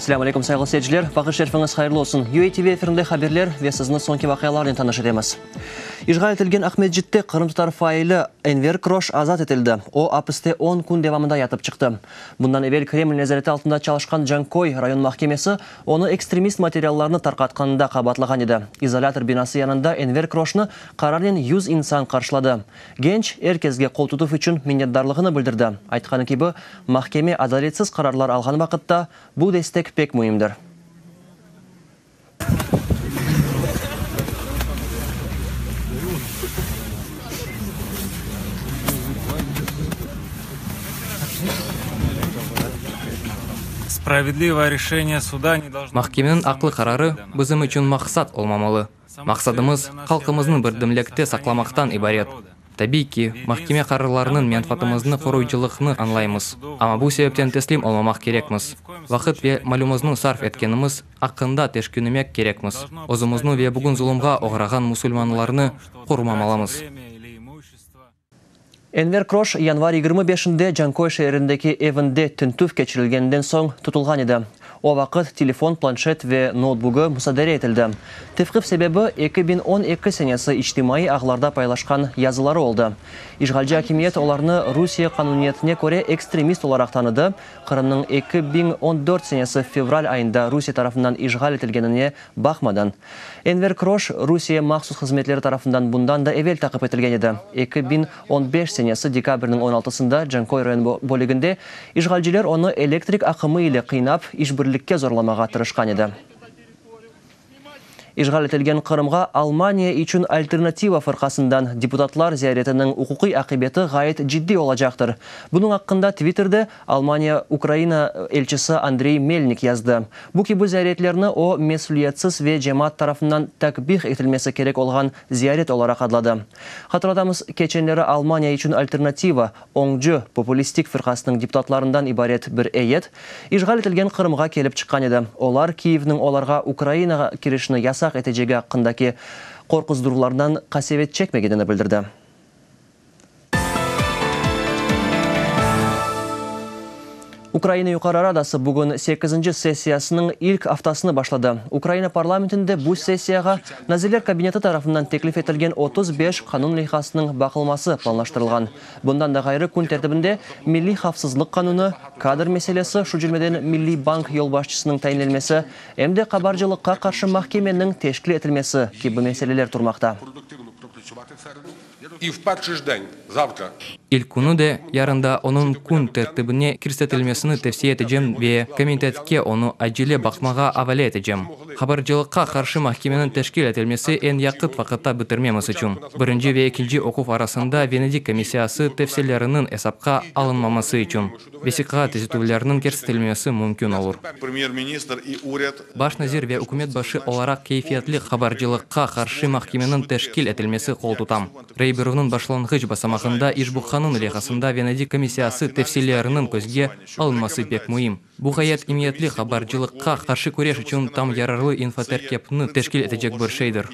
Selâm aleyküm, sayğılı seyirciler! Vaqıt şerifiñiz hayırlı olsun! UATV efirinde haberler ve sizni soñki vaqialarnen tanış etemiz. İşğal etilgen Aqmescitte qırımtatar faili Enver Kroş azat etildi. O, apiste on kün devamında yatıp çıqtı. Bundan evel Kreml nezareti altında çalışqan Canköy rayon mahkemesi onı ekstremist materiallarnı tarqatqanında qabaatlağan edi. İzolâtor binası yanında Enver Kroşnı qararnen yüz insan qarşıladı. Genç, er kesge qol tutuv içün minnetdarlığını bildirdi. Aytqanı kibi, mahkeme adaletsiz qararlar alğan vaqıtta bu destek pek müimdir. Mahkemeniñ aqlı qararı bizim içün maqsat olmamalı. Maqsadımız, halqımıznı birdemlikte saqlamaqtan ibaret. Tabiiy ki, mahkeme qararlarınıñ menfaatımıznı qoruyıcılıqnı añlaymız, amma bu sebepten teslim olmamaq kerekmiz. Vaqıt ve malümıznı sarf etkenimiz aqqında teşkünmek kerekmiz. Özümizni ve bugün zulumğa oğrağan musulmanlarnı qorumamalımız. Enver Kroş yanvar 25-nde Canköy şeerindeki evinde tintüv keçirilgeninden soñ tutulğan edi. O vaqıt telefon, planşet ve noutbugı musadere etildi. Tevqif sebebi, 2012 senesi içtimaiy ağlarda paylaşqan yazıları oldı. İşğalci akimiyet olarnı Rusiye qanuniyetine köre ekstremist olaraq tanıdı, Qırımnıñ 2014 senesi fevral ayında Rusiye tarafından işğal etilgenine baqmadan. Enver Kroş Rusiye mahsus hızmetleri tarafından bundan da evel taqip etilgen edi. 2015 senesi dekabrniñ on altısında Canköy rayon bölüginde işğalciler onı elektrik aqımı ile qıynap, işbirlikke zorlamağa tırışqan edi. İşğal etilgen Qırımğa Almaniya içün alternativa fırqasından deputatlar ziyaretiniñ uquqiy aqibeti ğayet ciddiy olacaqtır. Bunıñ aqqında Twitterde Almaniya Ukraina elçisi Andrey Melnik yazdı. Bu kibi ziyaretlerni o, mesüliyetsiz ve cemaat tarafından takbih etilmesi kerek olğan ziyaret olaraq adladı. Hatırlatamız, keçenleri Almaniya içün alternativa oñcı populistik firqasınıñ deputatlarından ibaret bir eyyet işğal etilgen Qırımğa kelip çıqqan edi. Olar Kiyevniñ olarğa Ukrainağa kirişini yasaq etecegi aqqındaki qorquzdıruvlardan qasevet çekmegenini bildirdi. Ukraina Yuqarı Radası bugün sekizinci sessiyasınıñ ilk aftasını başladı. Ukraina parlamentinde bu sessiyağa Nazirler Kabineti tarafından teklif etilgen 35 qanun leyhasınıñ baqılması planlaştırılğan. Bundan da ğayrı, kün tertibinde Milliy havfsızlıq qanunı, kadr meselesi, şu cümleden Milliy bank yolbaşçısınıñ tayinlenmesi, em de qabarcılıqqa qarşı mahkemeniñ teşkil etilmesi kibi meseleler turmaqta. İlk künü de, yarın da onıñ kün tertibine kirsetilmesini tevsiye etecem ve komitetke onı acele baqmağa avale etecem. Qabarcılıqqa qarşı mahkemeniñ teşkil etilmesi eñ yaqıt vaqıtta bitirmemiz içün, birinci ve ekinci oquv arasında Venedik komissiyası tevsiyeleriniñ esapqa alınmaması içün, vesiqağa tüzetüvlerniñ kirsetilmesi mümkün olur. Baş nazir ve ükümet başı olaraq keyfiyetli qabarcılıqqa qarşı mahkemeniñ teşkil etilmesi qol tutam. Rey berüvniñ başlanğıç basamağında işbu qanun leyhasında Venedik komissiyası tevsiyeleriniñ közge alınması pek müim. Bu ğayet emiyetli qabarcılıqqa qarşı küreş içün tam yararlı infoterkepni teşkil etecek bir şeydir.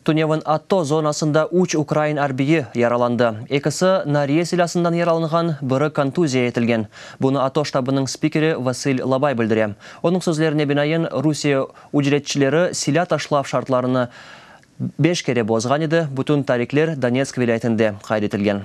Tünevin ATO zonasında üç ukrain arbiyi yaralandı. Ekisi nariye silâsından yaralanğan, biri kontuziya etilgen. Bunı ATO ştabınıñ spikeri Vasıl Labay bildire. Onıñ sözlerine binaen, Rusiye ücretçileri silâ taşlav şartlarını beş kere bozğan edi, bütün tarikler Donetsk vilâyetinde qayd etilgen.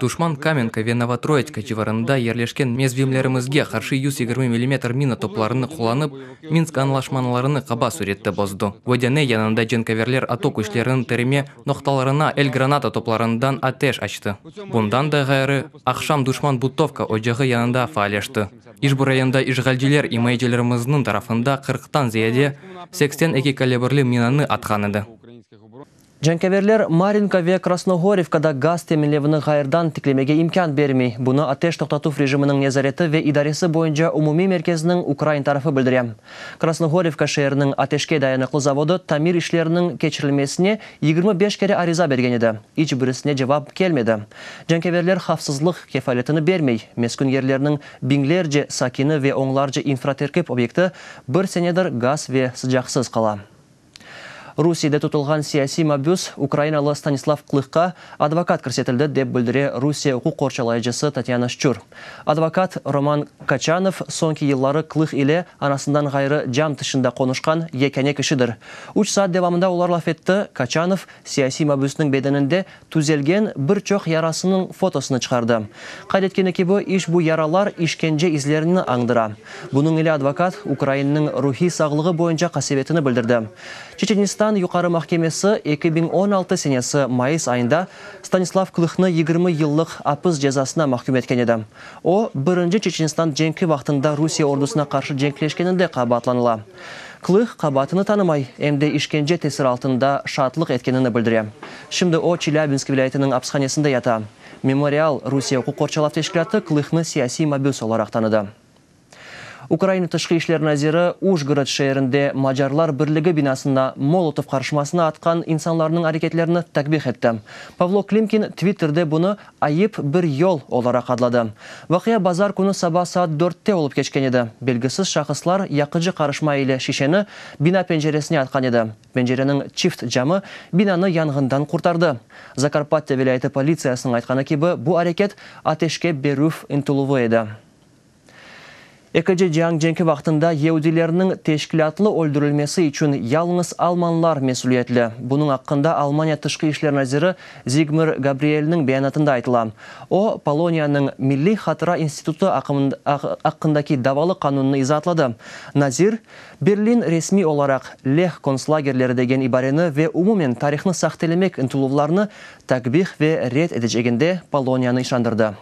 Duşman Kamenka ve Novotroitska civarında yerleşken mezvimlerimizge qarşı 120 millimetr mina toplarını qullanıp, Minsk añlaşmanlarını qaba sürette bozdı. Vodâne yanında cenkaverler ATO küçleriniñ tirime noqtalarına el granata toplarından ateş açtı. Bundan da ğayrı, aqşam duşman Butovka ocağı yanında faalleşti. İşbu rayonda işğalciler imayecilerimizniñ tarafında qırqtan ziyade 82 kalibrli minanı atqan edi. Cenkâverler Marinka ve Krasnoğorivkada gaz teminlevini ğayırdan tiklemege imkân bermey. Bunı ateş toqtatuv rejiminiñ nezareti ve idaresi boyunca umumiy merkeziniñ ukrain tarafı bildire. Krasnoğorivka şeeriniñ ateşke dayanıqlı zavodı tamir işleriniñ keçirilmesine 25 kere ariza bergen edi. İç birisine cevap kelmedi. Cenkâverler havfsızlıq kefaletini bermey. Meskün yerlerniñ biñlerce sakini ve onlarca infraterkip obyekti bir senedir gaz ve sıcaqsız qala. Rusiyede tutulğan siyasiy mabüs ukrainalı Stanislav Klıhqa advokat kirsetildi, dep bildire Rusiye uquq qorçalayıcısı Tatyana Şçur. Advokat Roman Kaçanov soñki yılları Klıh ile anasından ğayrı cam tışında qonuşqan yekâne kişidir. Üç saat devamında olar laf etti, Kaçanov siyasiy mabüsniñ bedeninde tüzelgen bir çoq yarasınıñ fotosını çıqardı. Qayd etkeni kibi, işbu yaralar işkence izlerini añdıra. Bunıñ ile advokat ukrainniñ ruhiy sağlığı boyunca qasevetini bildirdi. Çeçenistan Yuqarı mahkemesi 2016 senesi mayıs ayında Stanislav Klıhnı 20 yıllıq apis cezasına mahküm etken edi. O, birinci Çeçenistan cenki vaqtında Rusiye ordusına qarşı cenkleşkeninde qabaatlanıla. Klıh qabaatını tanımay, em de işkence tesiri altında şaatlıq etkenini bildire. Şimdi o, Çelâbinsk vilâyetiniñ apishanesinde yata. Memorial Rusiye uquq qorçalav teşkilâtı Klıhnı siyasiy mabüs olaraq tanıdı. Ukraina Tışqı işler naziri Ujgorod şeerinde Macarlar birligi binasına Molotov qarışmasını atqan insanlarnıñ areketlerini takbih etti. Pavlo Klimkin Twitterde bunı ayıp bir yol olaraq adladı. Vaqia bazar künü saba saat dörtte olıp keçken edi. Belgisiz şahıslar yaqıcı qarışma ile şişeni bina penceresine atqan edi. Pencereniñ çift camı binanı yanğından qurtardı. Zakarpattâ vilâyeti politsiyasınıñ aytqanı kibi, bu areket ateşke berüv ıntıluvı edi. Ekinci cian cenki vaqtında yeudilerniñ teşkilâtlı öldürilmesi içün yalıñız almanlar mesüliyetli. Bunıñ aqqında Almaniya Tışqı işler naziri Zigmar Gabrielniñ beyanatında aytıla. O, Poloniyanıñ Milliy hatıra institutı aqqındaki davalı qanunnı izaatladı. Nazir, Berlin resmiy olaraq leh kontslagerleri degen ibareni ve umumen tarihnı sahtelemek ıntıluvlarını takbih ve red eteceginde Poloniyanı işandırdı.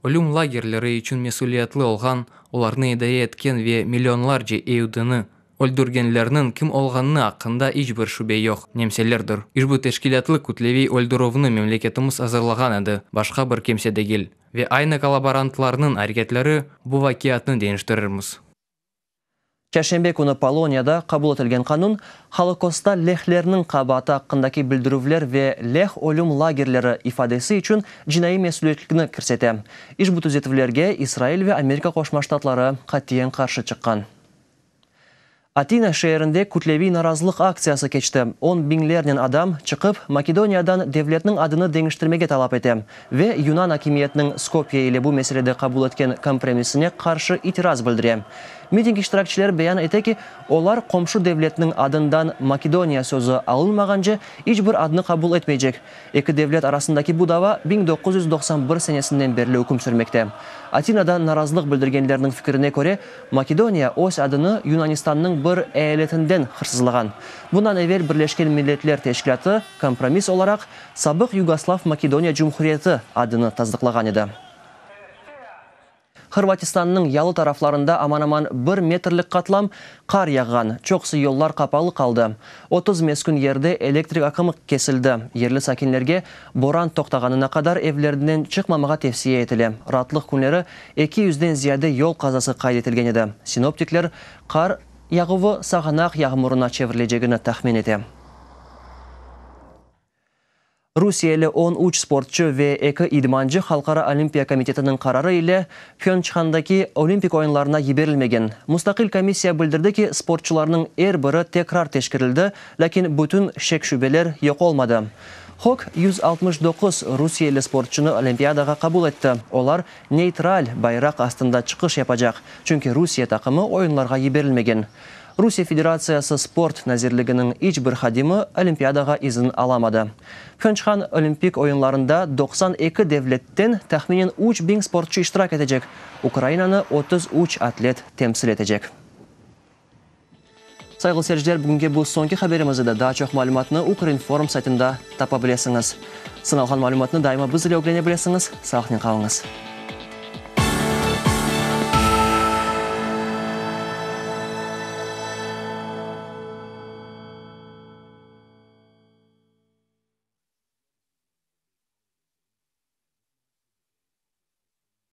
Ölüm lagerleri içün mesüliyetli olğan, olarnı idare etken ve millionlarca eudini öldürgenlerniñ kim olğanı aqqında iç bir şübe yoq, nemselerdir. İşbu teşkilâtlı kütleviy öldürüvni memleketimiz azırlağan edi, başqa bir kimse degil. Ve aynı kollaborantlarnıñ areketleri bu vaqiatnı deñiştirirmiz. Çarşenbe künü Poloniyada qabul etilgen qanun, Holokostta lehlerniñ qabaatı aqqındaki bildirüvler ve leh ölüm lagerleri ifadesi içün cinaiy mesüliyetlikni kirsete. İşbu tüzetüvlerge İsrail ve Amerika Qoşma Ştatları qatiyen qarşı çıqqan. Atina şeerinde kütleviy narazılıq aktsiyası keçti. On biñlernen adam çıqıp, Makedoniyadan devletniñ adını deñiştirmege talap ete ve yunan akimiyetiniñ Skopye ile bu meselede qabul etken kompromisine qarşı itiraz bildire. Miting iştirakçileri beyan ete ki, olar qomşu devletniñ adından Makedoniya sözü alınmağance iç bir adnı qabul etmeycek. Eki devlet arasındaki bu dava 1991 senesinden berli üküm sürmekte. Atinada narazılıq bildirgenlerniñ fikrine köre, Makedoniya öz adını Yunanistannıñ bir eyaletinden hırsızlağan. Bundan evel Birleşken Milletler Teşkilâtı kompromiss olaraq sabıq Yugoslav Makedoniya Cumhuriyeti adını tasdıqlağan edi. Hırvatistannıñ yalı taraflarında aman-aman bir metrlik qatlam qar yağğan, çoqusı yollar qapalı qaldı. 30 meskün yerde elektrik aqımı kesildi. Yerli sakinlerge boran toqtağanına qadar evlerinden çıqmamağa tevsiye etile. Raatlıq künleri eki yüzden ziyade yol qazası qayd etilgen edi. Sinoptikler, qar yağuvı sağanaq yağmurına çevrilecegini tahmin ete. Rusiyeli 13 sportçu ve eki idmancı Halqara Olimpiya komitetiniñ qararı ile Phönçhandaki Olimpik oyunlarına yiberilmegen. Mustaqil komissiya bildirdi ki, sportçularnıñ er biri tekrar teşkerildi, lâkin bütün şek-şübeler yoq olmadı. HOK 169 rusiyeli sportçunı Olimpiadağa qabul etti, olar neytral bayraq astında çıqış yapacaq, çünki Rusiye taqımı oyunlarğa yiberilmegen. Rusiye Federatsiyası Sport nazirliginiñ iç bir hadimi Olimpiadağa izin alamadı. Phönçhan Olimpik oyunlarında 92 devletten tahminen 3000 sportçu iştirak etecek, Ukrainanı 33 atlet temsil etecek. Sayğılı seyirciler, bugünge bu soñki haberimiz edi. Daa çoq malümatnı Ukrinform saytında tapa bilesiñiz. Sınalğan malümatnı daima biz ile ögrene bilesiñiz. Sağlıqnen qalıñız.